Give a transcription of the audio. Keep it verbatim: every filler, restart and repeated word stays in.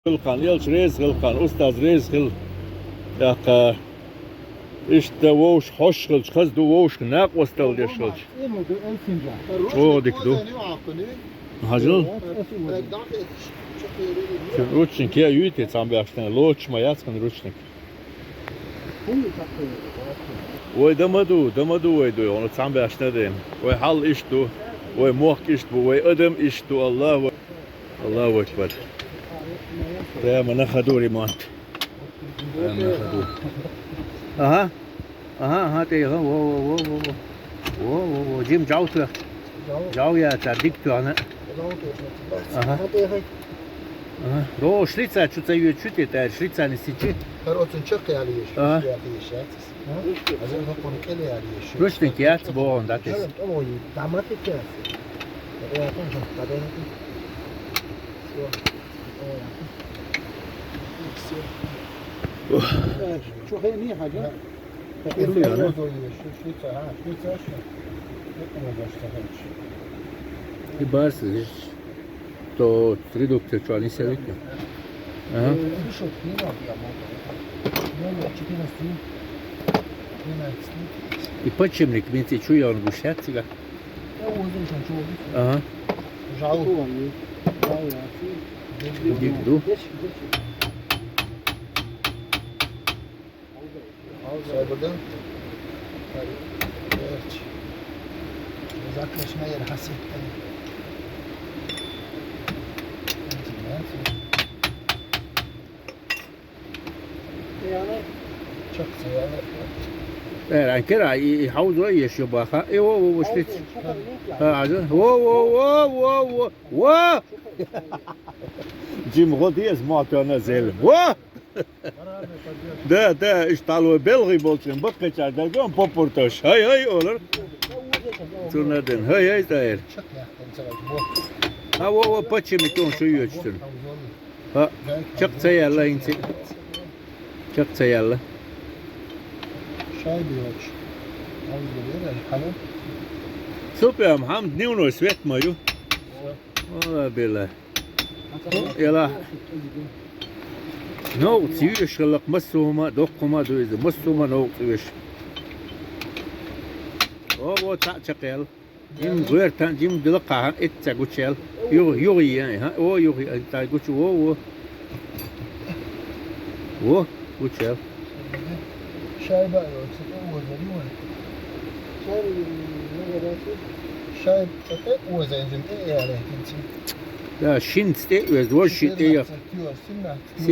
Хилхан, элча реза хилхан, устаз реза хила. ТӀаккха иштта вовшах хьош хилча, хаза ду вовшах накъостал деш хилча. Чо дика ду. Хьажал. Цун ручник я юйте цхьан баьхча, лоцуш ма яц хьан ручник. Вай да ма ду, да ма ду вай ду, ону цхьан баьхча ден. Вай хьал иштта ду, вай мохк иштта бу, вай адам иштта ду, Аллаху, Аллаху акбар. Прямо на ходу ремонт. Прямо на ходу. Ага. Ага, ага, тӀе, ага, во, во, во, во, во. Во, во, во, Джим, жав тоьхча. Жав яцар, дика тоьхна. Ага. Ага. Ро, шлица, чу ца йоьду, чу те тӀаьра, шлица не сичи. Кар оцун чакх яли еш, Ага. яли еш, яц. Аза хапун кел яли еш. Ручник яц, богон, да, тес. Ой, дама те яц. Я, там же, да, да, да. Всё. Всё. Ох. Чё, хай не, хай, да? Ага. И барс, видишь, то редуктор, что они советуют. Ага. И подшипник, видите, что я он гущат тебя. Ага. Жал. Дик ду. Сабырдан. Герч. Закрышна ер хасетта. Чакх ца яла. Э, ранкера, и, и хьовзо еш ю баха. Э, во, во, во, шлиц. Ха, аза. Во, во, во, во, во, во. Джим, гӀо деза, мотана зелем. Во! Да, да, иштта хьалвай белгӀи болчун баккхача дагон попурташ. Хай, хай, олар. Цунна ден. Хай, хай, тӀаьра. Ха, во, во, паччами тон шу йоьчтун. Ха, чакх ца яла хӀинца. Чакх ца яла. Шайби йоч. Супер, хьам дневной свет мою. Вала бела. Эла. Новкъа ца йоьш хилла-кх, массо а хӀума, доккха хӀума ду иза, массо а хӀума новкъа ца йоьш. О, во, цхьаъ чакхъяьлла. Джим гӀоьртан, Джим дила кхахьа, эцца гучаьлла. Югъ-, югъ е, хӀа, о, югъ е, тай гуча, во, во. Во, гучаьлла. Шайба йоцу, тӀе оза, ю вай. Шайба йоцу, тӀе оза, Джим, тӀе яла, хӀинца. Да, шинца тӀе оьзда, вож ши тӀе я. Семнадцать.